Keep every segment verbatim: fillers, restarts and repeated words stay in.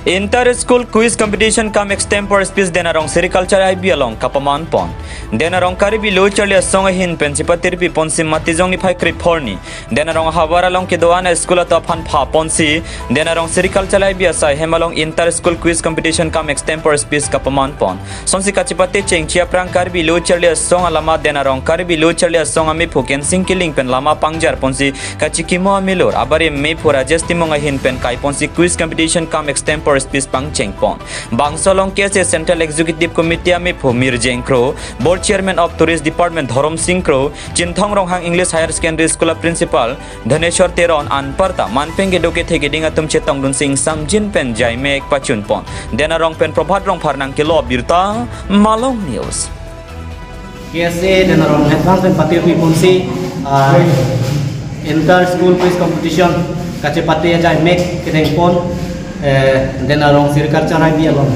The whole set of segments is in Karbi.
Inter School Quiz Competition cum Extempore Speech Denarong Sericulture I B along kapaman pon. Denarong Karbi Lo Charli Asong ahin pen chepatirpi ponsi Matijong niphai krepho arni Denarong ahavar along kedo-an a-school atum aphan pha ponsi Denarong Sericulture I B asai hem along Inter School Quiz Competition cum Extempore Speech kapaman pon. Sonsi kachepate chengchi aphrang Karbi Lo Charli Asong alama Denarong Karbi Lo Charli Asong amephu Kensing Killing pen lama pangjar ponsi kachikimo amelur abari mephu Rajesh Timung ahin pen kai ponsi Quiz Competition cum Extempore Speech pangcheng pon. Bangso along K S A Central Executive Committee amephu Mirjeng Kro, Board Chairman of Tourist Department Dhorom Sing Kro, Chinthong Ronghang English Higher Secondary School a Principal Dhaneshwar Teron anparta manpeng kedo kethe keding atum chetongdunsi ingsamjin pen jaimek pachun pon. Denarong pen Prabhat Rongphar nangkelo birta, Malong News. K S A Denarong headman pen patirpi ponsi, ah, Inter School Quiz Competition kachepate jaimek kedeng pon, eh, Denarong Sericulture I B along.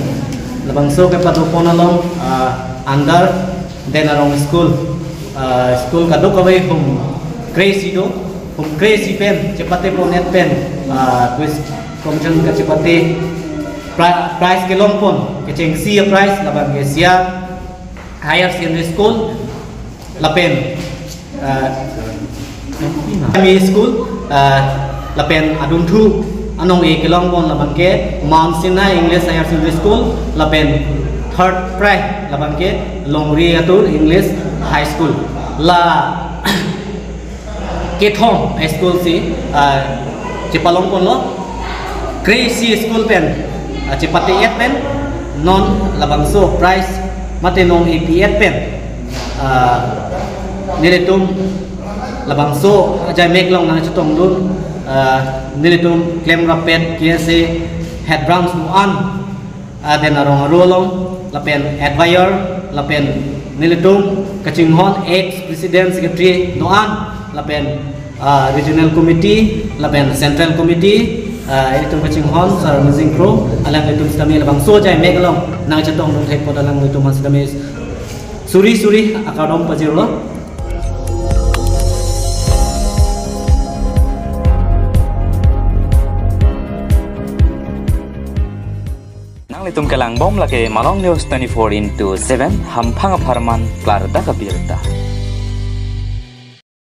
Labangso kepado pon along, ah, under Denarong School, ah, school kadokave hum kre-isi do, hum kre-isi pen chepate pon-et pen, ah, quiz competition kachepate pri-, prize kelong pon, kechengsi a-prize labang ke Siang Higher Secondary School lapen, ah, M E School, ah, lapen adunthu anong-e kelong pon labang ke Mount Sinai English Higher Secondary School lapen third prize labang ke Longri Atur English High School. La kethom a-school si, ah, chepalong ponlo. Kre-isi school pen, ah, chepate-et pen non labangso prize mate nong-epi-et pen, ah, nelitum labangso ajaimek along nangchetongdun, ah, nelitum klemrappet K S A head branch do-an, ah, Denarong aro along, lapen advisor, lapen nelitum kachinghon ex president secretary do-an, lapen, ah, regional committee, lapen central committee, ah, ilitum kachinghon Sir Mirjeng Kro, alanglitum sitame labangso ajaimek along nangchetongdun thek apot alanglitum aphan sitame suri suri akardom pajirlo. Nanglitum kelang bom lake Malong News twenty-four into seven, hamphang apharman klardak abirta.